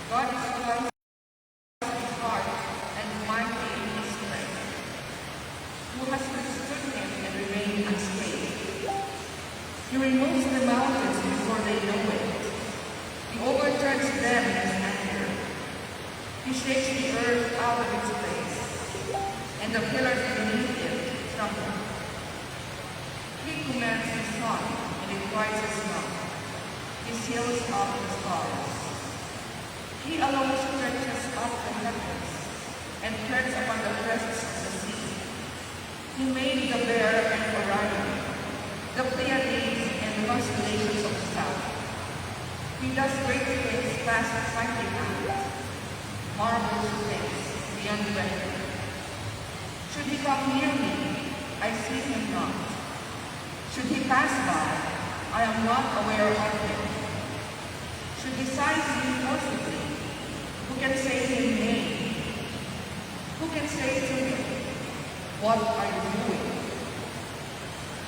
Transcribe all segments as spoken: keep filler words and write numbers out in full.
God is wise in his heart and mighty in his strength, who has withstood him and remained unscathed. He removes the mountains before they know it. He overturns them in his anger. He shakes the earth out of its place, and the pillars beneath it tremble. He commands the sun, and it quiets his mouth. He seals up the stars. He alone stretches up the heavens and treads upon the crests of the sea. He made the Bear and Orion, the Pleiades and the constellations of the south. He does great things past finding out, marvelous things beyond reckoning. Should he come near me, I see him not. Should he pass by, I am not aware of him. Should he size me forcibly, who can say to him, "Nay"? Who can say to me, "What are you doing?"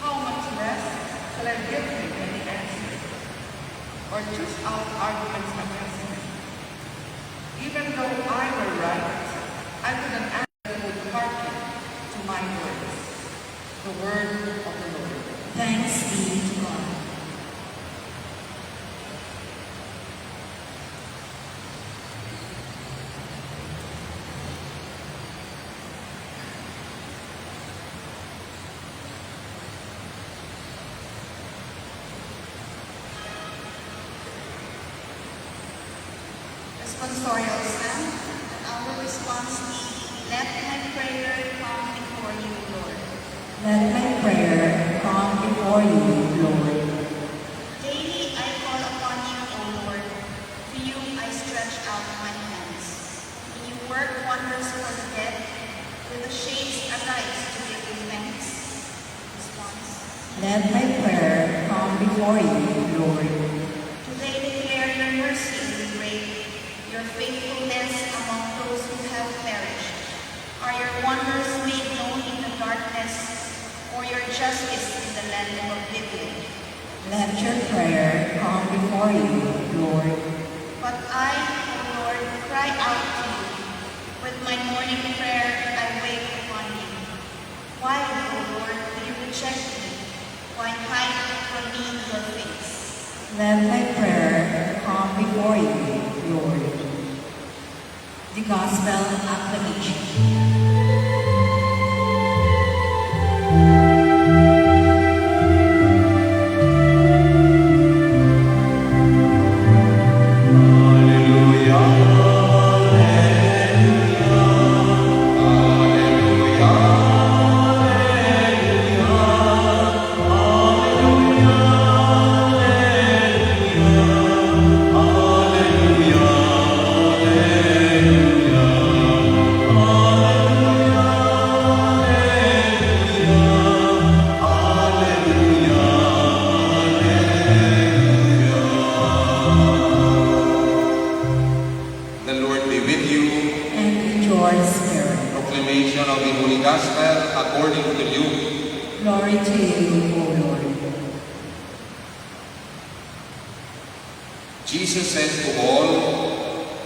How much less shall I give him any answer, or choose out arguments against him? Even though I were right, I couldn't answer would hearken to my words. The word of the Lord. Thanks be to God. Responsorial Psalm, and our response is, "Let my prayer come before you, Lord." Let my prayer come before you, Lord. Daily I call upon you, O Lord. To you I stretch out my hands. When you work wonders for the dead, will the shades arise to give you thanks? Response. Let my prayer come before you, Lord. Do they declare your mercy in the grave, your faithfulness among those who have perished? Are your wonders made known in the darkness, or your justice in the land of oblivion? Let your prayer come before you, Lord. But I, O Lord, cry out to you. With my morning prayer, I wait upon you. Why, O Lord, do you reject me? Why hide from me your face? Let my prayer come before you, Lord. The Gospel Acclamation. The Lord be with you. And with your spirit. Proclamation of the Holy Gospel according to Luke. Glory to you, O Lord. Jesus said to all,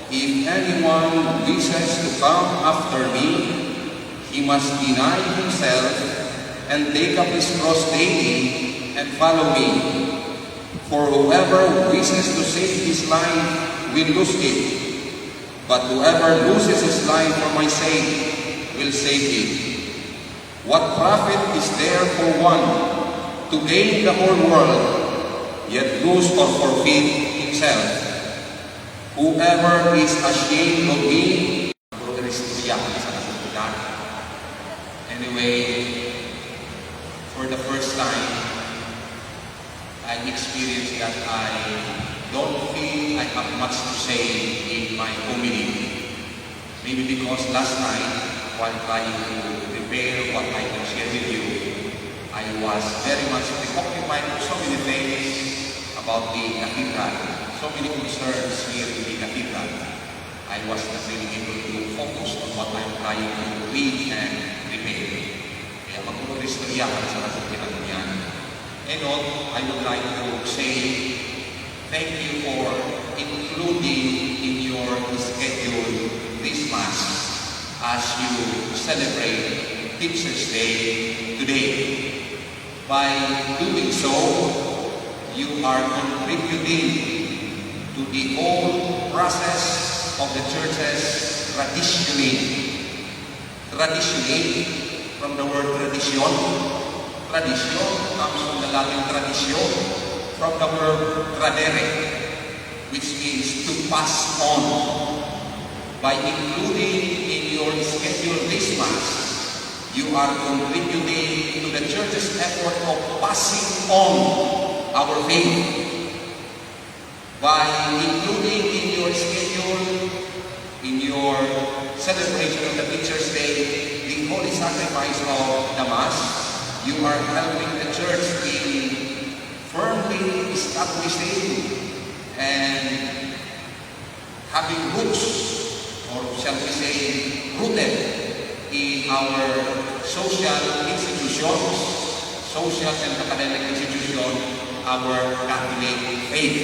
"If anyone wishes to come after me, he must deny himself and take up his cross daily and follow me. For whoever wishes to save his life will lose it, but whoever loses his life for my sake will save it. What profit is there for one to gain the whole world, yet lose or forfeit himself? Whoever is ashamed of me," Puro istorya sa kasulatan. Anyway, for the first time, I experienced that I don't feel I have much to say in my community. Maybe because last night, while trying to prepare what I can share with you, I was very much preoccupied with so many things about the cathedral, so many concerns here in the cathedral. I was not really able to focus on what I'm trying to read and prepare. Kaya magkukuristorya ka sa kasulatan niyan. And all, I would like to say thank you for including in your schedule this Mass as you celebrate Teacher's Day today. By doing so, you are contributing to the whole process of the church's traditioning. Traditioning, from the word tradition. Tradition comes from the Latin traditio, from the word tradere, which means to pass on. By including in your schedule this Mass, you are contributing to the Church's effort of passing on our faith. By including in your schedule, in your celebration of the Teacher's Day, the holy sacrifice of the Mass, you are helping the Church in firmly establishing and having roots, or shall we say, rooted in our social institutions, social and academic institution, our Catholic faith.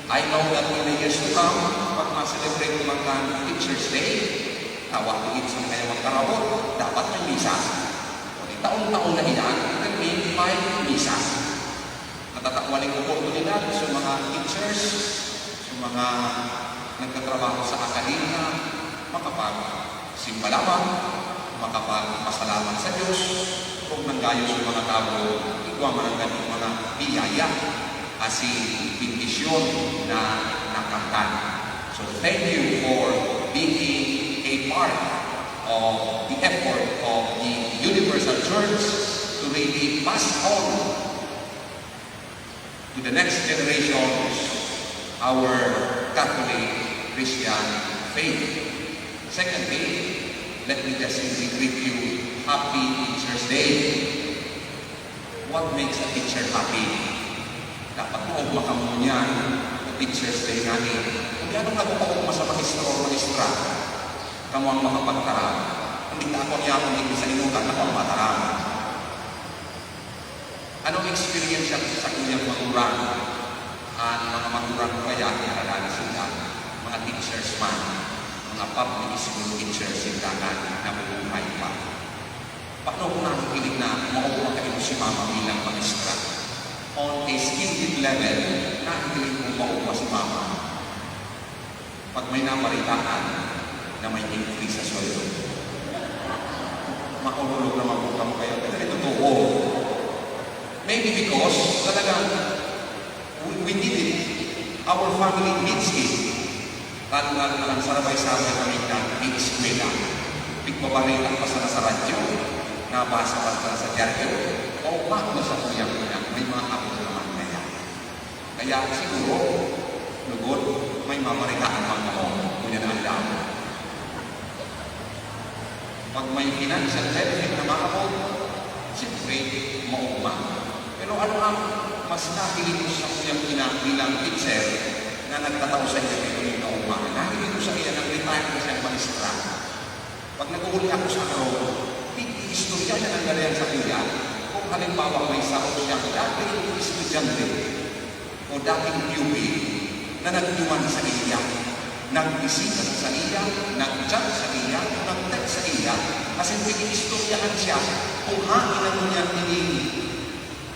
I know that in the years to come, pag ma-celebrate naman ang Teacher's Day, tawag ko sa kaya magkarabot, dapat may misa. O di taon-taon na iyan, may, may misa. Natatawan ng oportunidad sa mga teachers, sa mga nagtatrabaho sa akademya, makapagsimba lamang, makapagpasalamat sa Diyos, kung nanggayo sa mga tawo, igwa man ang ganitong mga biyaya, asin bendisyon na nakamtan. So thank you for being a part of the effort of the Universal Church to really pass on to the next generations our Catholic Christian faith. Secondly, let me just simply greet you, Happy Teacher's Day. What makes a teacher happy? Dapat maugma kamo niyan, Teacher's Day ngani. Kung anong nagpapaugma sa maestro o maestra, kamo ang makapagtaram. Kung di ta ako niya, kung di sa inutan, ako ang mataram. Anong experience sa sakuyang magurang? Ang mga magurang ko kaya, kiaralala sila, mga teachers man, mga public school teachers sila na nabubuhay pa. Paano kung nahihiling na maugma kayo si mama bilang maestra? On a skin deep level, nahihiling kong maugma si mama. Pag may nabaritaan na may increase sa sweldo, maurulog naman po kamo kaya. Pero ito totoo. Maybe because talagang we, we need it. Our family needs it. Lalo-lalo na lang sarabay-sabay kami nag-iiskwela. Pigbabarita pa sana sa radyo, nabasa pa sana sa dyaryo, o bakit sa kuyang ina, may mga abot naman na yan. Kaya siguro, lugod, may mamaritaan man kamo, ngunyan na aldaw. Pag may financial benefit na maabot, siyempre, maugma. Pero ano ang mas nahiling mo sa kuyang ina bilang teacher na nagtatao sa iya kayo ng kaugmahan? Nahiling mo sa iya nag-retire na siyang maestra. Pag nag-uuli ako sa araw, iistorya niya ng ganyan sa iya. Kung halimbawa may sarong siyang dating estudyante o dating pupil na nagduman sa iya, nagbisita sa iya, nag-chat sa iya, nag-text sa iya, asin pag-iistoryahan siya kung hain na ngunyan ini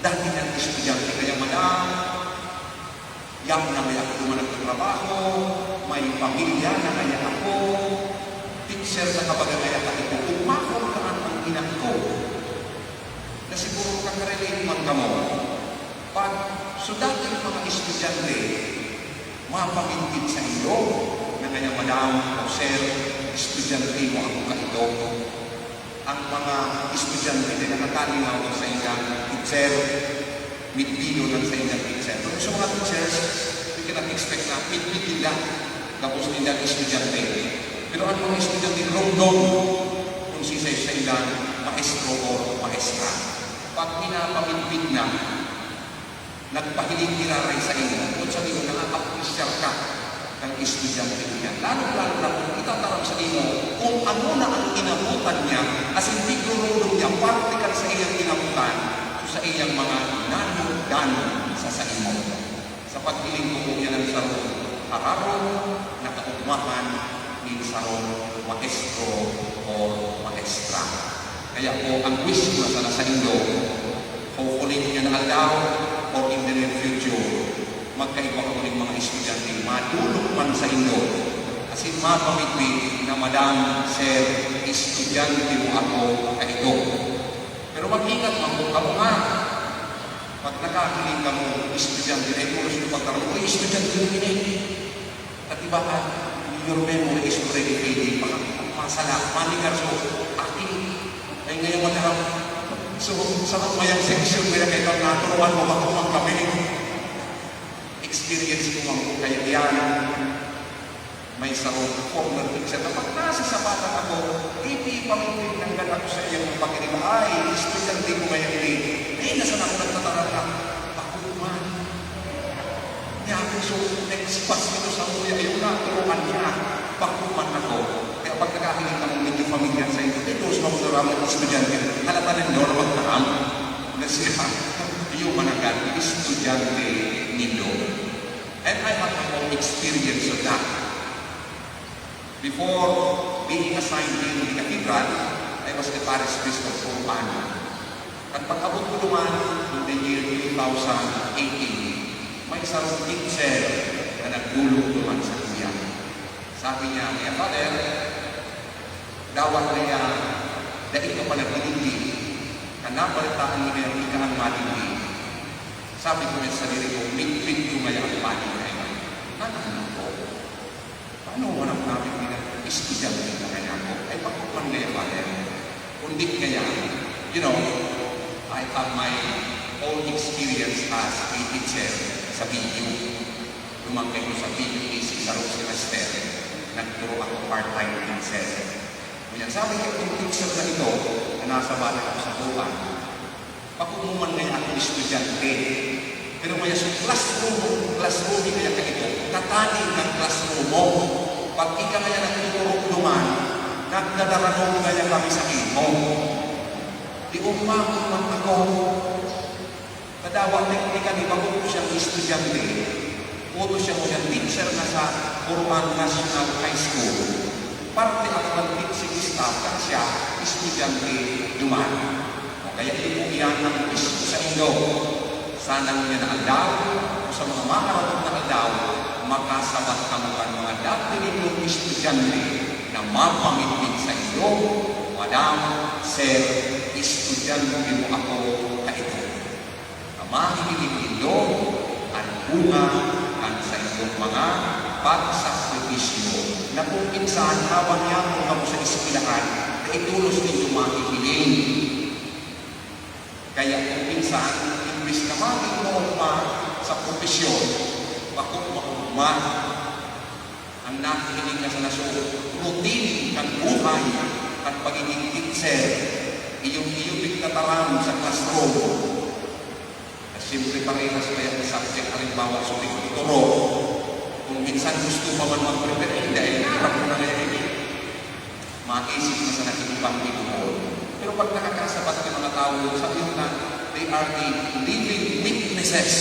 dati niyang estudyante. Kaya, "Madam, yaon na kaya ako duman nagtatrabaho, may pamilya na kaya ako, teacher na kabaga kaya ako, ugmakon ka an ina ko." Na siguro makakarelate man kamo. Pag sa dating mga estudyante, mapamidbid sa iyo na ngayon, "Madam o sir, estudyante mo ako kaito." Ang mga estudyante na nakatalingaw sa ilang teacher, midbidon lang sa ilang teacher. Pero sa mga teachers, we cannot expect na midbid nila, tapos nila estudyante. Pero ang mga estudyante, rumdom kung sisay sa ilang maestro o maestra. Pag pinapamidbid na, nagpahiling giraray sa imo, kun sa imo, nakakapwisyar ka kan estudyante niya. Lalo-lalo na kung itataram sa imo kung ano na ang inabutan niya, asin tigururong niya, parte kan sa iyang kinabutan, so sa iyang mga danon-danon sa saimo. Sa paghiling ko, kung yan ang sarong hararom, nakaugma Mahan nin sarong maestro o maestra. Kaya po, ang wish ko na sana saindo, hopefully, ngunyan na aldaw or in the near future, magkaiba kamo nin mga estudyante, madolok man saindo. Asin mapamidbid na, "Madam, sir, estudyante mo ako kaidto." Pero mag-ingat man po kamo, ha? Pag nakahiling kamo, estudyante na, itolos mo pagkaroon, "Uy, estudyante mo ini." Katibaan, your memory is already fading. Baka masala, maningarso, aki, ay ngayon mataram. So, sa mayang section, may nakita, naturuan mo, baka man kami. Experience ko man po kayo yan. May sarong former teacher na pag nasasabatan ako, ipipaminding nanggad ako sa iyang pagkiriba. Ay, estudyante ko ngayon ni. Eh, nasa na ako nagtataram na, "Bako man." Niya ako, so, next pass nito sa kuya, yung naturuan niya. "Bako man ako." Kaya pag nakahiling ka mong medyo familiar sa inyo, kaya doon sa mga ramang estudyante, halata na nyo na magtaram na siya, yung managad, estudyante nindo. And I have my own experience of that. Before being assigned in the cathedral, I was the parish priest of Uruano. Kan pag-abot ko duman, in the year two thousand eighteen, may sarong teacher na nagdolok duman sa kuya. Sabi niya, "Kaya, Father, dawat na yan, dai ka pa nagdidingdi. Kan nabalitaan mo na yan, ika ang madingdi." Sabi ko sa sarili ko, "Midbid ko ngaya ang padi na yan." Natahan ko. Paano mo nang namin pinag-istigan ng mga ako? Ay, pakukuhan na yung padi. Kundi kaya, you know, I have my own experience as a teacher sa B U. Lumang kayo sa B U E C sa Roxy Master. Nagturo ako part-time teacher. Ngunyan, sabi ko, itong teacher na ito, na nasa bahay ako sa buwan, pakukuman ngayon akong estudyante. Pero kaya sa classroom, classroom, kaya ka ito, kataning ng classroom mo. Pag ika kaya nagtuturo duman, nagdadaranog kaya kami sa imo. Di umakuman ako. Kadawa, teknika ni bako ko siyang estudyante. Puto siya mo siyang teacher na sa Buruan National High School. Parte ako ng teaching staff, kan siya, estudyante duman. O kaya, iyo po iyan ang wish ko sa indo. Sana ngunyan na aldaw, o sa mga maarabot na aldaw, makasabat kamo kan mga dati ninyong estudyante na mapamidbid sa indo, "Madam, sir, estudyante mo ako kaidto." Mahihiling nindo an bunga kan saindong mga pagsakripisyo, na kung minsan habang yaon kamo sa eskwelahan, dai tolos nindo mahihiling. Kaya kung minsan, imbis na magin maogma sa propesyon, bako maogma. Ang nahihiling na sa nasod, routine kan buhay, kan pagiging teacher, iyong iyo pigtataram sa classroom. Na siyempre, parehas pa yung subject, halimbawa, sa pagtuturo. Kung minsan gusto pa man mag-prepare, eh, dahil narap mo na ngayon, eh. Maisip na sa naging panginoon. Pero pag nakakasabat ng mga tao, sabi mo na, they are the living witnesses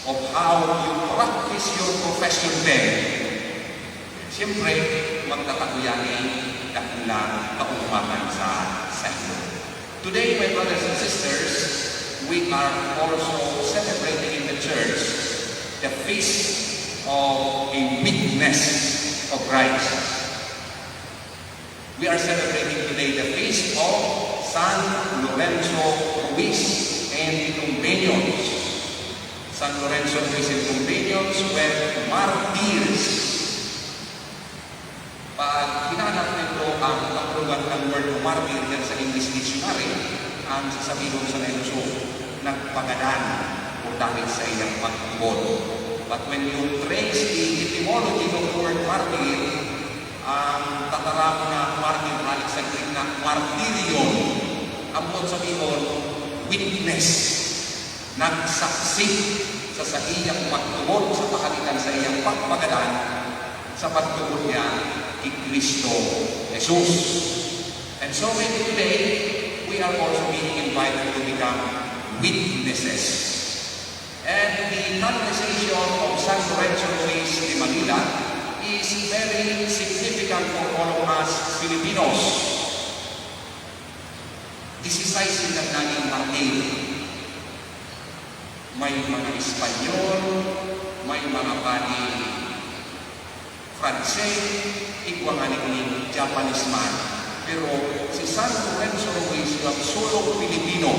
of how you practice your profession then. Siyempre, magtatago yan ng dakulang kaugmahan sa sayo. Today, my brothers and sisters, we are also celebrating in the church the feast of a witness of Christ. We are celebrating today the feast of San Lorenzo Ruiz and Lumbenios. San Lorenzo Ruiz and Lumbenios were martyrs. Pag hinanap nindo ang kahulugan ng word martyr diyan sa English Dictionary, ang sasabihon sa Ilocano, nagpagadan o dahil sa iyang pagtubod. But when you trace the etymology of the word martyr, ang tataram na martyr halik sa Greek na martyrion, ang buot sabihon, witness, nagsaksi sa saiyang pagtubod sa pahalikan sa iyang pagpagadan sa pagtubod niya ki Cristo Jesus. And so maybe today, we are also being invited to become witnesses. And the canonization of San Lorenzo Ruiz de Manila is very Ay, sila naging martir. May mga Espanyol, may mga padi Francais, igwa nga ning Japanese man. Pero si San Lorenzo Ruiz, ang solong Pilipino,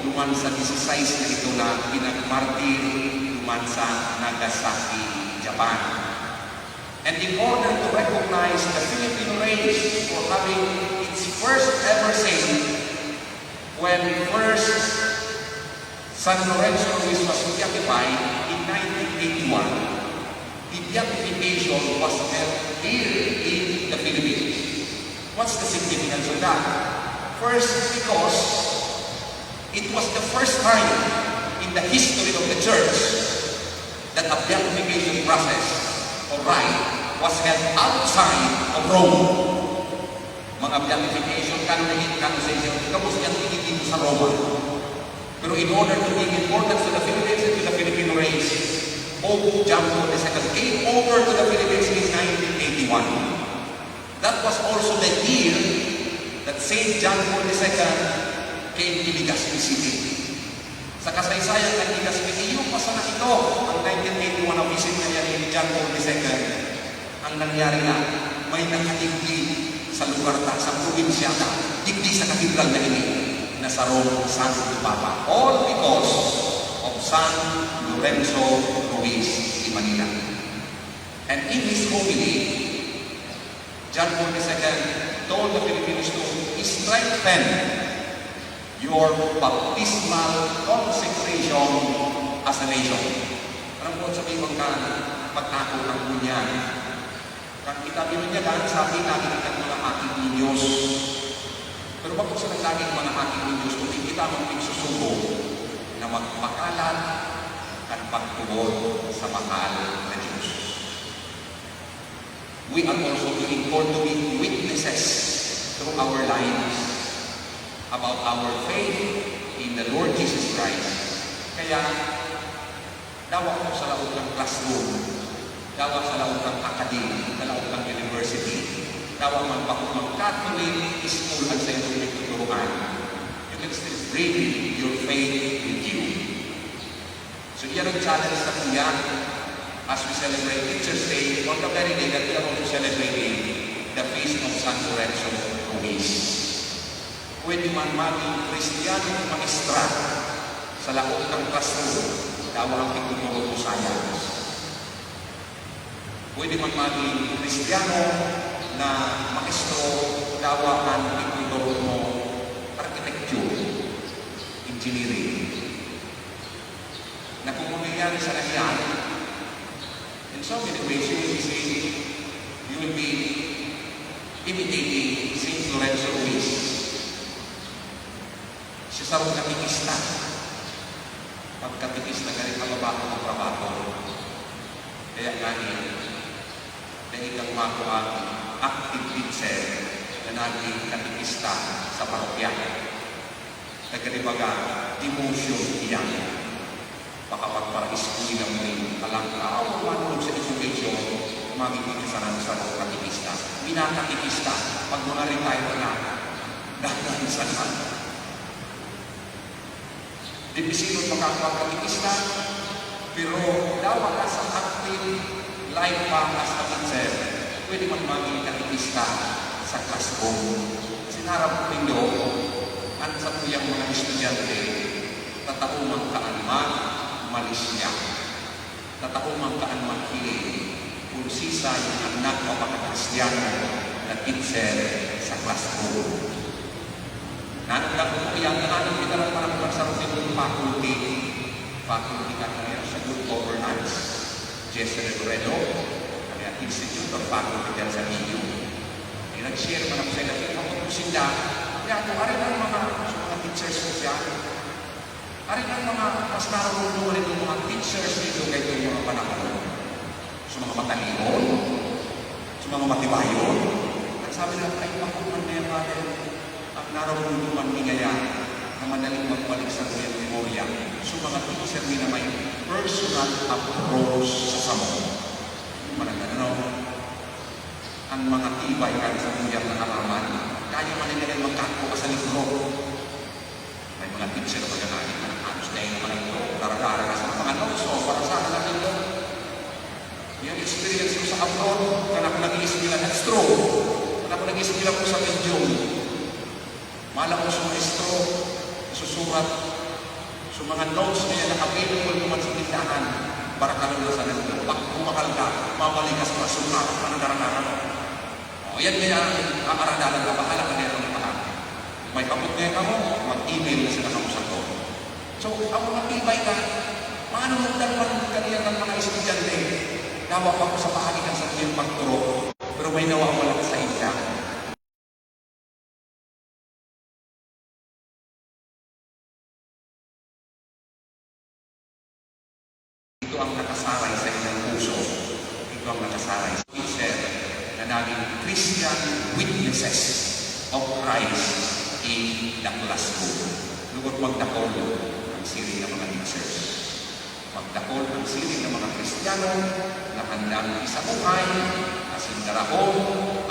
duman sa disisais na ito na pinagmartir duman sa Nagasaki, Japan. And in order to recognize the Philippine race for having its first ever saint, when first San Lorenzo Ruiz was beatified in nineteen eighty-one, the beatification was held here in the Philippines. What's the significance of that? First, because it was the first time in the history of the church that a beatification process or rite was held outside of Rome. Mga beatification, canoni-, canonization, gabos niyang tinitipon sa Roma. Pero in order to give importance to the Philippines and to the Filipino race, Pope John Paul the Second came over to the Philippines in nineteen eighty-one. That was also the year that Saint John Paul the Second came to Legazpi City. Sa kasaysayan ng Legazpi, iyo pa sana ito, ang nineteen eighty-one na visit na yan ni John Paul the Second. Ang nangyari na, may nakadigdi sa lugar ta, sa probinsya ta, digdi sa katedral na ini, na sarong Santo Papa. All because of San Lorenzo Ruiz de Manila. And in his homily, John Paul the Second told the Filipinos to strengthen your baptismal consecration as a nation. Anong po sabihin kan pagtako ng bunyan? Kan kita binunyagan, sabi, "Naging kang mga aki ninyos." Pero bakong sa naging mga aki ninyos, kundi kita magpigsusugo na magpakalat kan pagtubod sa mahal na Diyos. We are also being called to be witnesses through our lives about our faith in the Lord Jesus Christ. Kaya, dawa ko sa laog ng classroom, dawa sa laog ng academy, sa laog ng university, dawa man bako ng Catholic school ang sa inyong pagtuturuan. You can still bring your faith with you. So, iyan ang challenge sa kuya as we celebrate Teacher's Day on the very day that we are also celebrating the feast of San Lorenzo Ruiz. Pwede man maging Kristiyanong maestra sa laog ng classroom, dawa ang pagtuturo mo science. Pwede man maging Kristiyano na maestro, dawa ang pagtuturo mo architecture, engineering. Nakukuluyan sa nangyari. In so many ways, you will be seeing, you will be imitating Saint Lorenzo Ruiz. Siya sarong katekista. Pagkatekista, gari pababa ang trabaho. Kaya nga ni, dahil kang makuha, active teacher na naging katekista sa parokya. Kagalibaga, demotion iyan. Makapagpara-eskwela mo rin, alang ka, o manulog sa education, magiging kasanan sa mga katekista. Pinakatekista, pag mga retire na, dahil sa naman. Dipisilon makapagkatekista, pero dawa ka sa active life pa as a teacher, pwede man maging katekista sa classroom. Kasi narap ko nindo, ang sa tuyang mga estudyante, tatao man ka an mag-, malisya. Tatao man ka an maghiling, kun sisay an nagpapakakristiyano na teacher sa classroom. Nanumdam ko iyan, nanumdam kita ng panahon sa routine ng faculty. Faculty ka na ngayon sa good governance. Jesse Redoredo, kami ang Institute of Faculty dyan sa B U. Ay nag-share man ako sa ilalim, ako po sinda. Kaya kung ari ng mga, sa mga teachers ko siya, ari ng mga mas narurunong rin ng mga teachers dito kay itong mga panahon. Sa mga matalihon, sa mga matibayon, nagsabi na, "Ay, bako man niya, Father, ang nararamdaman ni ngaya na madaling magbalik sa tuyang memorya." So, mga teacher, may na may personal approach sa samo. Managano, ang mga tibay kan sa tuyang nangaraman, kaya man nila magkakwa sa libro. Mga teacher, mga naging anos na yung mga ito, dara-dara na sa mga notes, so, para sa akin natin ito. Yung experience ko sa abroad, kan ako nag-iiskwela, nag-stroke. Kan ako nag-iiskwela ko sa Belgium. Malamang sa maestro, susurat. So, mga notes na yan, naka-available naman sa tindahan. Para kaluluwa sa nagdala. Pag bumakal ka, mabalik ka sa mga sulat, mga dara-dara mo. O, yan kaya ang aaradalan ka, bahala ka na yan ang lahat. May kapot na yan ako, mag-email na sila kamo sa ko. So, ang mga tibay ka, paano magdalman kaniya ng mga estudyante? Dawa pa ko sa paagi ng sa iyang pagturo, pero may nawawala sa inda. Ito ang nakasaray sa ilang puso. Ito ang nakasaray sa teacher na naging Christian witnesses of Christ in the classroom. Lugod magdakol ang siring ng mga teachers. Magdakol ang siring ng mga Kristiyano na handang isabuhay asin darahon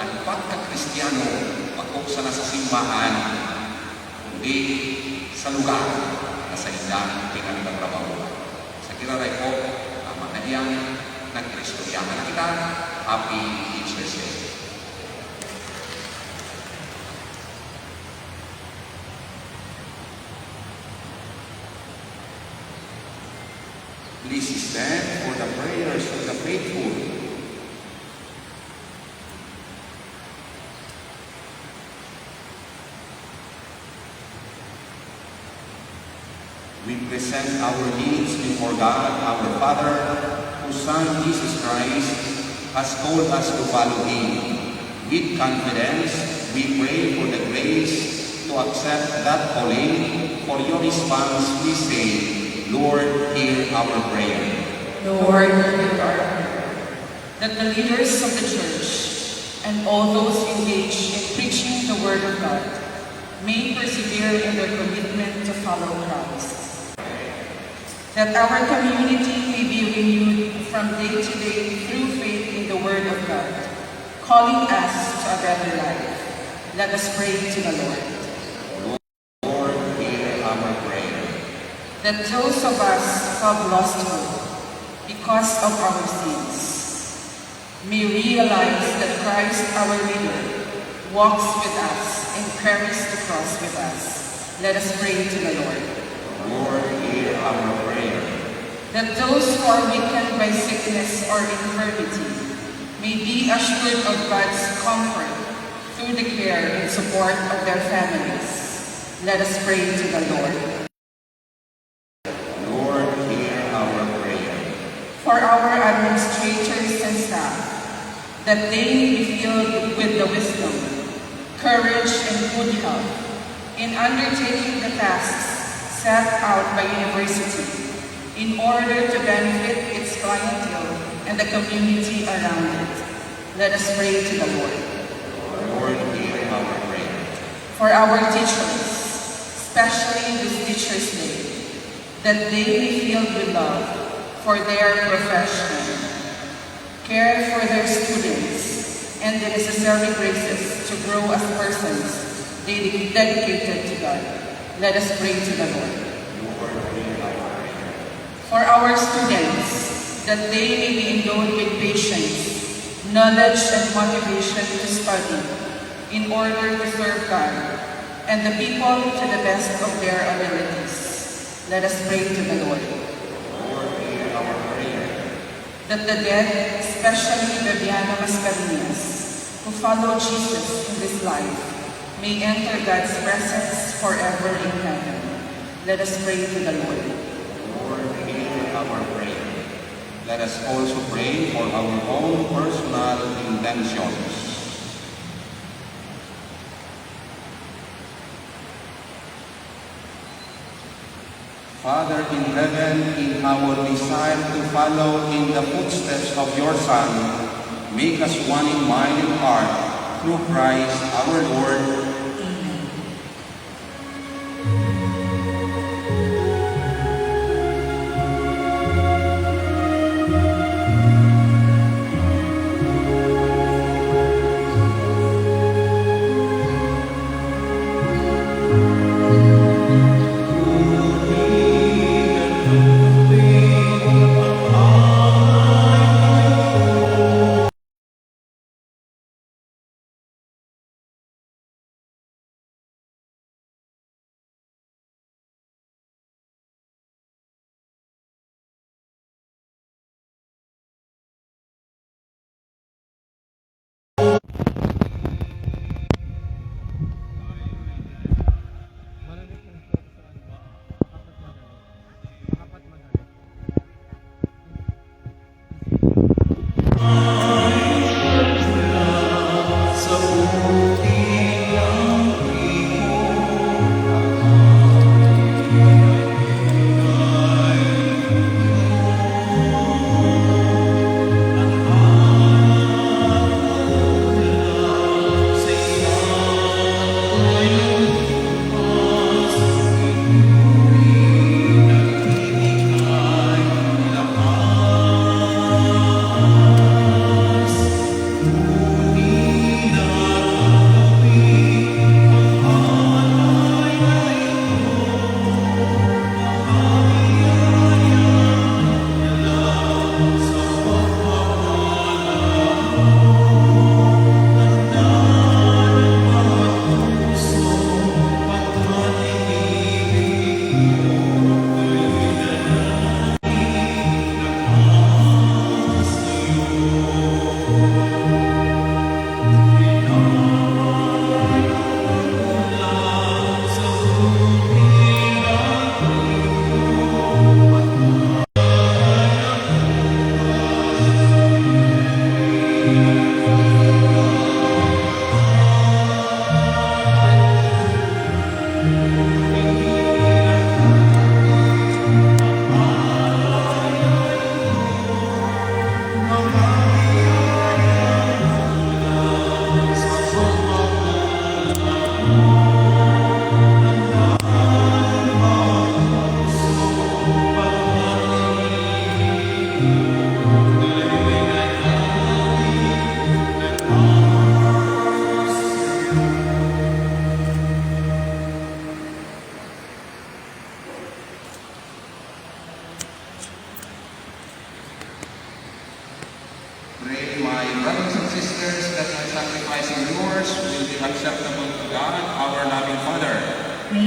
an pagka-Kristiyano, bako sana sa simbahan, kundi sa lugar na saindang pinagtatrabahoan. Sa giraray po, tama na iyang nag-istoryahan na kita. Happy Teacher's Day. Please stand for the prayers of the faithful. We present our needs before God, our Father, whose Son, Jesus Christ, has called us to follow Him. With confidence, we pray for the grace to accept that calling. For your response, we say, "Lord, hear our prayer." Lord, hear our prayer. That the leaders of the church and all those engaged in preaching the word of God may persevere in their commitment to follow Christ. That our community may be renewed from day to day through faith in the word of God, calling us to a better life. Let us pray to the Lord. Lord, hear our prayer. That those of us who have lost hope because of our sins may realize that Christ, our leader, walks with us and carries the cross with us. Let us pray to the Lord. Lord, hear our prayer. That those who are weakened by sickness or infirmity may be assured of God's comfort through the care and support of their families. Let us pray to the Lord. Lord, hear our prayer. For our administrators and staff, that they may be filled with the wisdom, courage, and good health in undertaking the tasks set out by university in order to benefit its clientele and the community around it. Let us pray to the Lord. Lord, hear our prayer. For our teachers, especially this Teachers' Day, that they may feel the love for their profession, care for their students, and the necessary graces to grow as persons dedi-, dedicated to God. Let us pray to the Lord. Lord, hear our prayer. For our students, that they may be endowed with patience, knowledge, and motivation to study in order to serve God and the people to the best of their abilities. Let us pray to the Lord. Lord, hear our prayer. That the dead, especially Bibiano Mascarenhas, who followed Jesus in this life, may enter God's presence forever in heaven. Let us pray to the Lord. Lord, hear our prayer. Let us also pray for our own personal intentions. Father in heaven, in our desire to follow in the footsteps of your Son, make us one in mind and heart through Christ our Lord. Amen.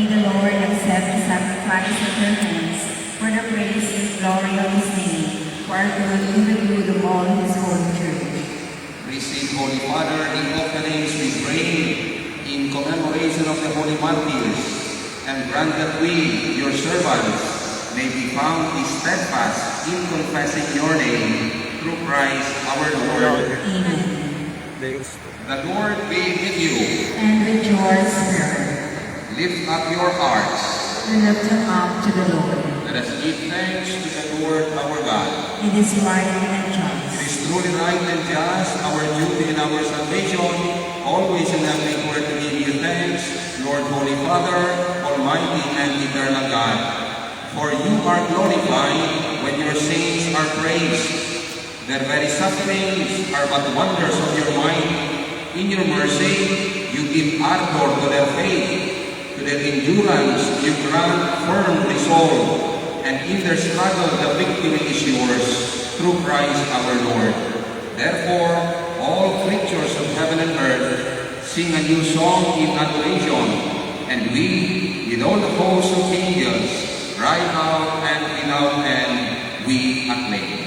The Lord accept the sacrifice of your hands for the praise and glory of his name, for our good and the good of all his holy church. Receive, Holy Father, the offerings we bring in commemoration of the holy martyrs, and grant that we, your servants, may be found steadfast in confessing your name through Christ our Lord. Amen. The Lord be with you. And with your spirit. Lift up your hearts. We lift them up to the Lord. Let us give thanks to the Lord our God. It is right and just. It is truly right and just, our duty and our salvation, always and everywhere to give you thanks, Lord, Holy Father, Almighty and Eternal God. For you are glorified when your saints are praised. Their very sufferings are but wonders of your might. In your mercy, you give ardor to their faith, to their endurance you grant firm resolve, and in their struggle the victory is yours, through Christ our Lord. Therefore, all creatures of heaven and earth sing a new song in adoration, and we, with all the hosts of angels, cry out and without end we acclaim.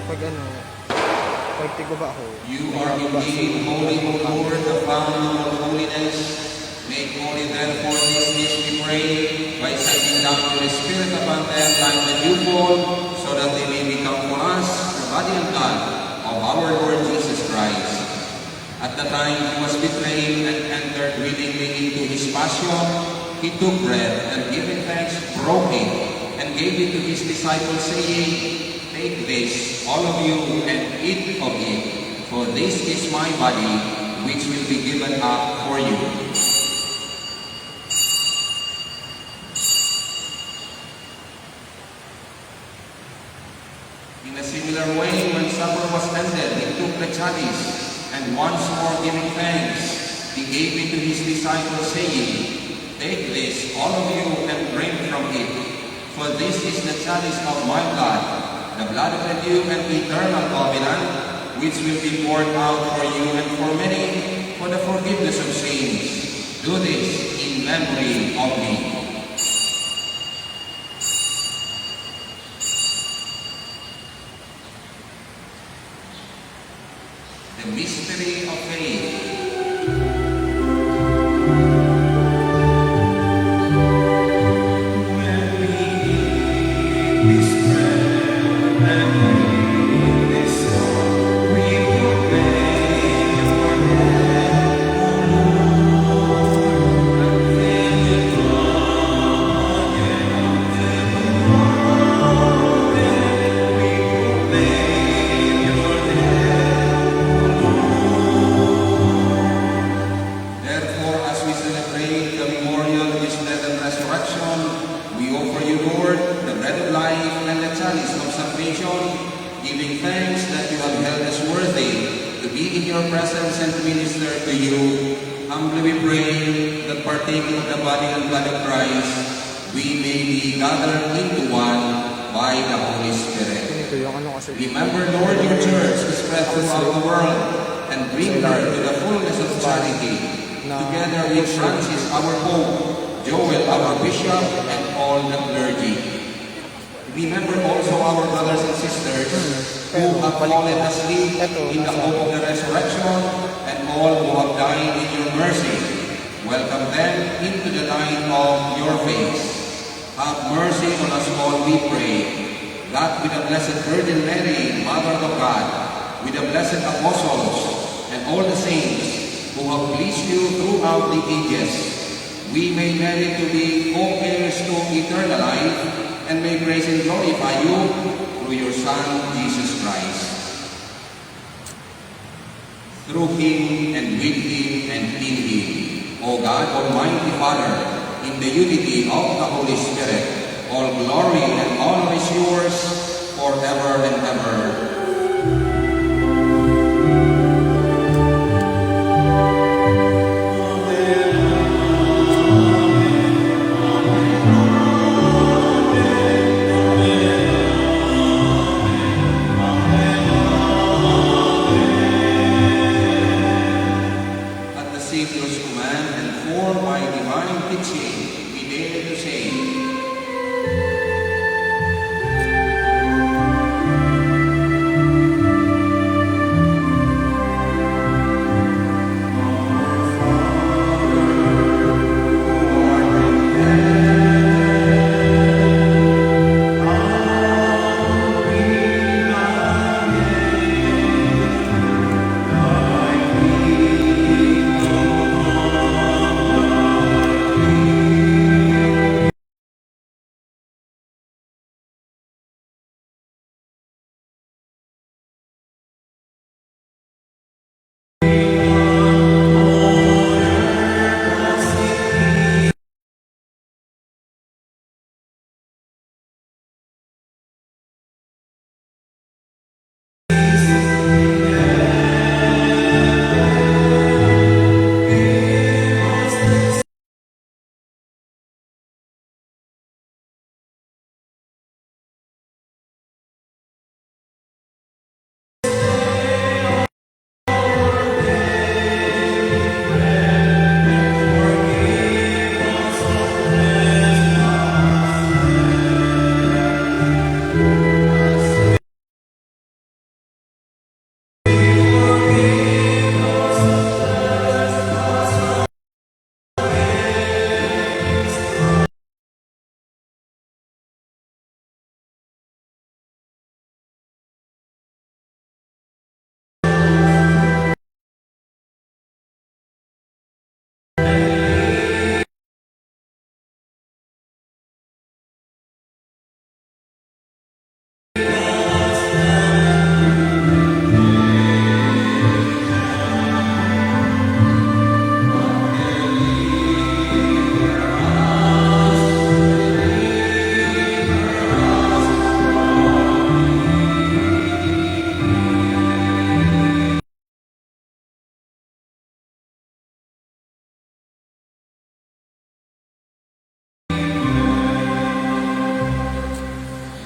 Pag ano, pag tiguba ho. You are indeed holy, O Lord, the fount of all holiness. Make holy, therefore, this dish, we pray, by sending down your Spirit upon them like the dew fall, so that they may become for us the body and blood of our Lord Jesus Christ. At the time he was betrayed and entered willingly into his passion, he took bread and, giving thanks, broke it and gave it to his disciples, saying, "Take this, all of you, and eat of it, for this is my body, which will be given up for you." In a similar way, when supper was ended, he took the chalice, and once more giving thanks, he gave it to his disciples, saying, "Take this, all of you, and drink from it. For this is the chalice of my blood, the blood of the new and eternal covenant, which will be poured out for you and for many for the forgiveness of sins. Do this in memory of me." The mystery of faith. Therefore, as we celebrate the memorial of his death and resurrection, we offer you, Lord, the bread of life and the chalice of salvation, giving thanks that you have held us worthy to be in your presence and to minister to you. Humbly we pray that, partaking of the body and blood of Christ, we may be gathered into one by the Holy Spirit. Remember, Lord, your church spread throughout the world, and bring her to the fullness of charity, together with Francis, our Pope, Joel, our bishop, and all the clergy. Remember also our brothers and sisters who have fallen asleep in the hope of the resurrection, and all who have died in your mercy. Welcome them into the light of your face. Have mercy on us all, we pray, that with the Blessed Virgin Mary, Mother of God, with the blessed apostles, and all the saints who have pleased you throughout the ages, we may merit to be co-heirs to eternal life and may praise and glorify you through your Son, Jesus Christ. Through him, and with him, and in him, O God, Almighty Father, in the unity of the Holy Spirit, all glory and honor is yours forever and ever. At the Savior's command and formed by divine teaching, we dare to say,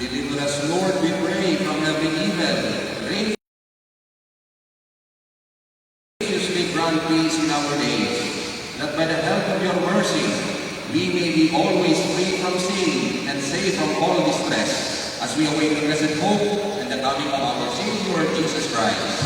Deliver us, Lord, we pray, from every evil. Reign graciously grant peace in our days, that by the help of your mercy, we may be always free from sin and safe from all distress, as we await the blessed hope and the coming of our Savior Jesus Christ.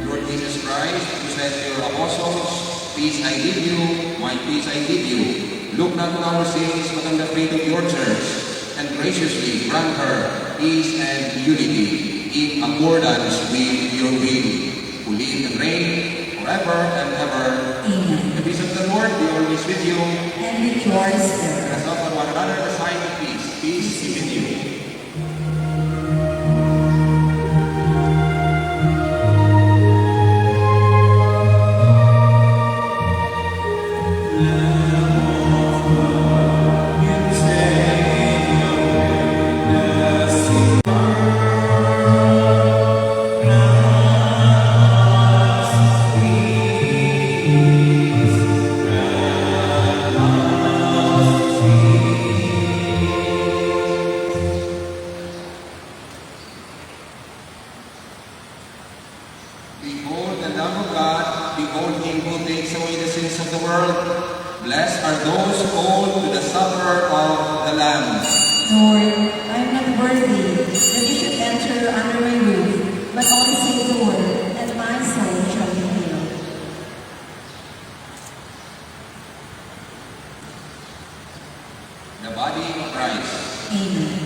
Lord Jesus Christ, you said to your apostles, "Peace I give you, my peace I give you." Look not on our sins, but on the faith of your church, and graciously grant her peace and unity in accordance with your will, who live and reign forever and ever. Amen. The peace of the Lord be always with you. And with your spirit. Let us offer one another the sign of peace. Peace be with you. He who takes away the sins of the world. Blessed are those called to the supper of the Lamb. Lord, I am not worthy that you should enter under my roof, but only say the word, and my soul shall be healed. The body of Christ. Amen.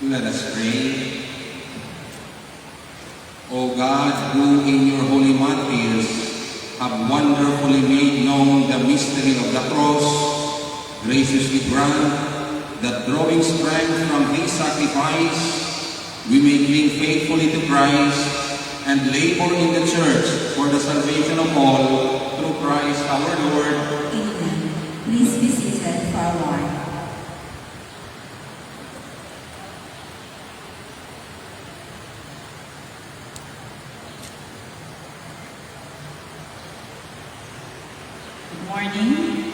Let us pray. O God, who in your holy martyrs have wonderfully made known the mystery of the cross, graciously grant that, drawing strength from this sacrifice, we may cling faithfully to Christ and labor in the church for the salvation of all, through Christ our Lord. Amen. Please be seated for a while. Good morning.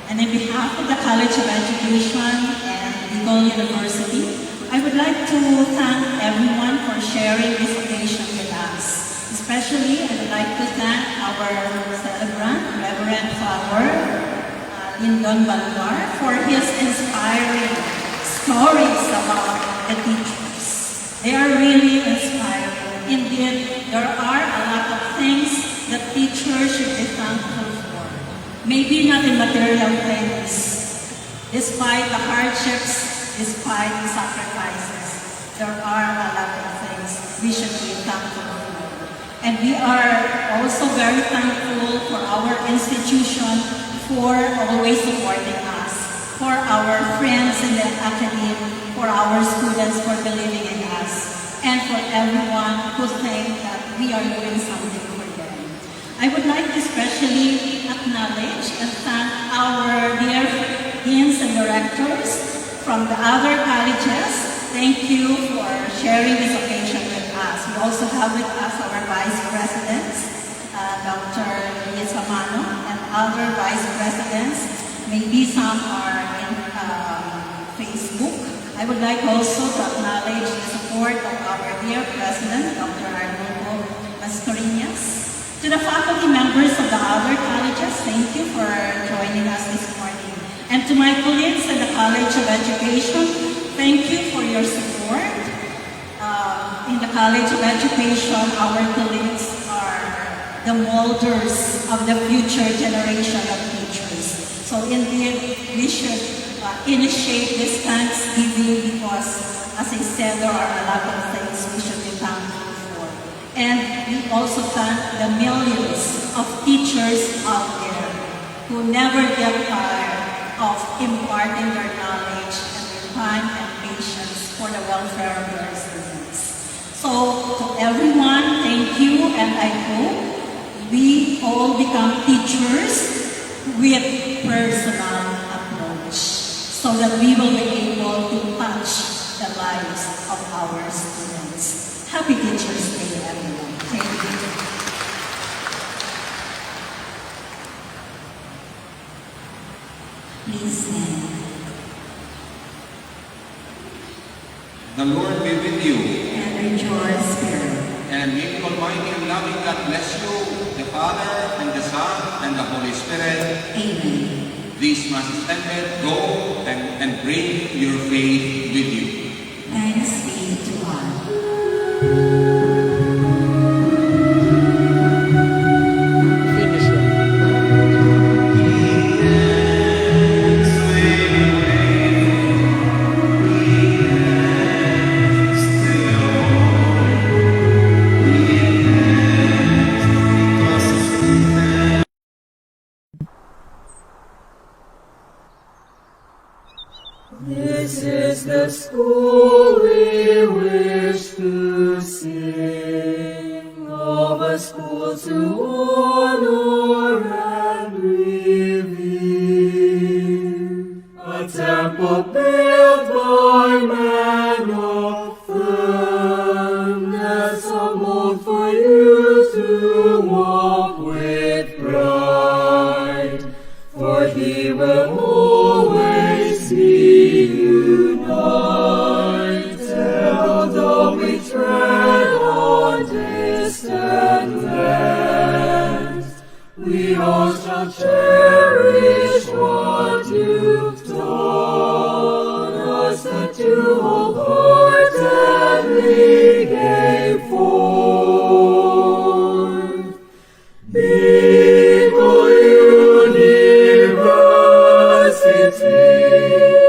And in behalf the College of Education and Bicol University, I would like to thank everyone for sharing this occasion with us. Especially, I would like to thank our celebrant, Reverend Father uh, Lindon Balgar, for his inspiring stories about the teachers. They are really inspiring. Indeed, there are a lot of things that teachers should be thankful for. Maybe not in material things, despite the hardships, despite the sacrifices, there are a lot of things we should be thankful for. And we are also very thankful for our institution for always supporting us, for our friends in the academy, for our students for believing in us, and for everyone who think that we are doing something for them. I would like to especially acknowledge and thank our dear deans and directors from the other colleges. Thank you for sharing this occasion with us. We also have with us our vice presidents, uh, Doctor Luis Amano, and other vice presidents. Maybe some are in um, Facebook. I would like also to acknowledge the support of our dear president, Doctor Arnulfo Mascarenhas. To the faculty members of the other colleges, thank you for joining us this morning. And to my colleagues in the College of Education, thank you for your support. Uh, in the College of Education, our colleagues are the molders of the future generation of teachers. So indeed, we should uh, initiate this Thanksgiving because, as I said, there are a lot of things we should be thankful for. And we also thank the millions of teachers out there who never get tired of imparting their knowledge and their time and patience for the welfare of their students. So, to everyone, thank you, and I hope we all become teachers with personal approach so that we will be able to touch the lives of our students. Happy Teachers' Day, everyone. Thank you. Please stand. The Lord be with you. And with your spirit. And may the Almighty and loving God bless you, the Father, and the Son, and the Holy Spirit. Amen. This Mass is ended. Go and, and bring your faith with you. Thanks be to God. This is the school we wish to sing, of a school to honor and revere. A temple built by men of firmness, a mold for you to walk with pride. For he will always be united, although we tread on distant lands. We all shall cherish what you've taught us, that you wholeheartedly gave forth. Bicol University.